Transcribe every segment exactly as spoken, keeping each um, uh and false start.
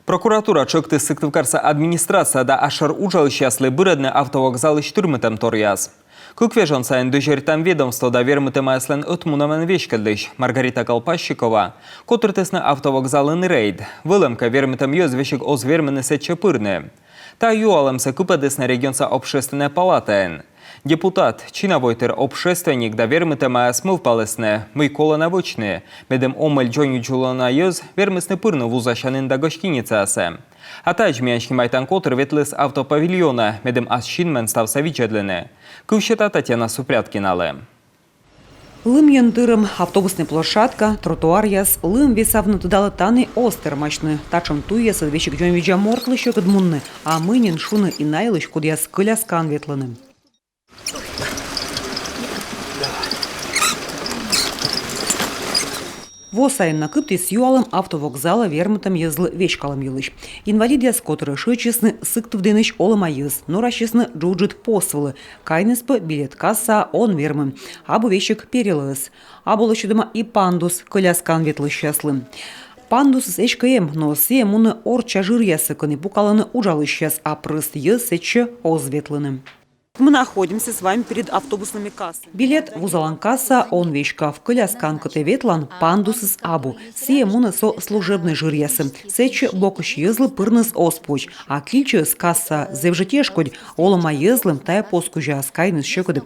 Прокуратура тшӧктіс Сыктывкарса администрация да асшӧр уджалысьяслы бырӧдны автовокзалысь тырмытӧмторъяс. Кык вежон сайын дӧзьӧритан ведомство да вермытӧмаяслӧн ӧтмунӧмӧн веськӧдлысь Маргарита Колпащикова котыртісны автовокзалын рейд. Вӧлӧмкӧ, вермытӧм йӧз весиг оз вермыны сэтчӧ пырны. Та юалӧмсӧ кыпӧдісны регионса общественнӧй палатаын. Депутат, чина войтыр общественник да вермытӧмаяс мӧвпалісны, мый колӧ на вӧчны, медым омӧль дзоньвидзулана йӧз вермисны пырны вузасянін да гостиницаясӧ. А тадз миян снимайтан котыр ветліс автопавильонӧ, медым ас синмӧн ставсӧ видзӧдлыны. Кыв сета Татьяна Супряткиналы. Лымйӧн тырӧм, автобуснӧй площадка, тротуаръяс. Лым весавны, тыдалӧ, тані оз тэрмасьны. Татшӧм туйясыд весиг дзоньвидза мортлы сьӧкыд мунны, а мый нин шуны и на йылысь, кодъяс коляскаӧн ветлӧны. Во сайын на кыптіс юалӧм автовокзалӧ вермытӧм йӧзлы веськалӧм йылысь. Инвалидъяс котырӧ шыӧдчисны Сыктывдінысь олӧма йӧз, норасисны джуджыд пос вылӧ. Кайныс пӧ билет кассаӧ он вермы. Абу весиг перилаыс. Абу лӧсьӧдӧма и пандус коляскаӧн ветлысьяслы. Пандусыс эськӧ эм, но сійӧ мунӧ орчча жыръясӧ, кӧні пукалӧны уджалысьяс, а прӧст йӧз сэтчӧ оз ветлыны. Мы находимся с вами перед автобусными кассами. Билет вузалан кассаӧ он веськав, коляскаӧн кӧть и ветлан, пандусыс абу. Сійӧ мунӧ со служебнӧй жыръясӧ. Сэтчӧ бокысь йӧзлы пырныс оз позь. А кильчӧыс кассаӧ зэв жӧ тешкодь. Олӧма йӧзлы тайӧ пос кузяыс кайныс сьӧкыд.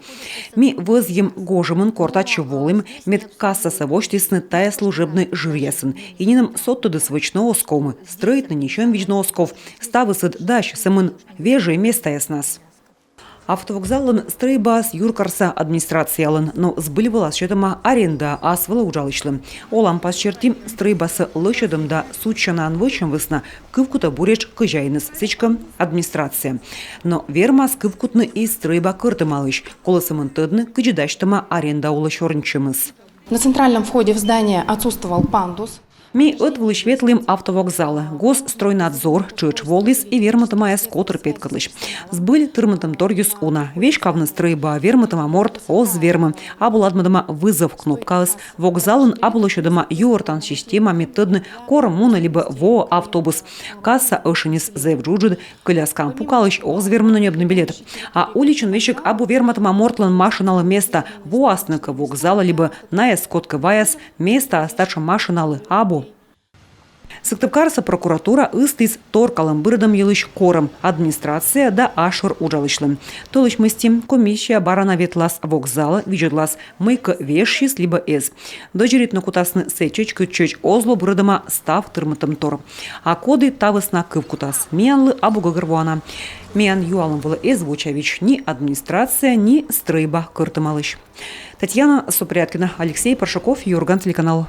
Ми вӧзйим гожӧмын, кор татчӧ волім, мед кассасӧ восьтісны тайӧ служебнӧй жыръясӧн. И нинӧм содтӧдыс вӧчны оз ковмы, стрӧитны ни сьӧм видзны оз ков. Ставыс ӧд дась, сӧмын вежӧй местаяснас. Автовокзаллӧн стрӧйбаыс юркарса администрациялӧн, но збыль вылас сетӧма арендаӧ ас вылӧ уджалысьлы. Оланпас серти, стрӧйбасӧ лӧсьӧдӧм да судзсянаӧн вӧчӧм вӧсна кывкутӧ буретш кӧзяиныс, сідзкӧ, администрация. Но вермас кывкутны и стрӧйба кӧртымалысь, колӧ сӧмын тӧдны, кыдзи дасьтӧма аренда улӧ сёрнитчӧмыс. На центральном входе в здание отсутствовал пандус. Ми ӧтвылысь ветлім автовокзалӧ. Госстройнадзор тшӧтш воліс и вермытӧмаяс котыр петкӧдлысь. Збыль тырмытӧмторйыс уна. Веськавны стрӧйбаӧ вермытӧма морт оз вермы. Абу ладмӧдӧма вызов кнопкаыс. Вокзалын абу лӧсьӧдӧма юӧртан система, мед тӧдны, кор мунӧ либӧ воӧ автобус. Касса ӧшиньыс зэв джуджыд, коляскаӧн пукалысь оз вермыны ньӧбны билет. А уличын весиг абу вермытӧма мортлӧн машиналы места. Воасны кӧ вокзалӧ либӧ найӧс кодкӧ ваяс, местаыс татшӧм машиналы абу. Сыктывкарса прокуратура ыстіс торкалӧм бырӧдӧм йылысь корӧм администрацияӧ да асшӧр уджалысьлы. Тӧлысь мысти комиссия бара на ветлас вокзалӧ, видзӧдлас, мыйкӧ вежсис либӧ эз. Дӧзьӧритны кутасны сэтчӧдз, кытчӧдз оз ло бырӧдӧма став тырмытӧмтор. А коді та вӧсна кывкутас, миянлы абу гӧгӧрвоана. Миян юалӧм вылӧ эз вочавидз ни администрация, ни стрӧйба кӧртымалысь. Татьяна Супряткина, Алексей Паршаков, «Юрган» телеканал.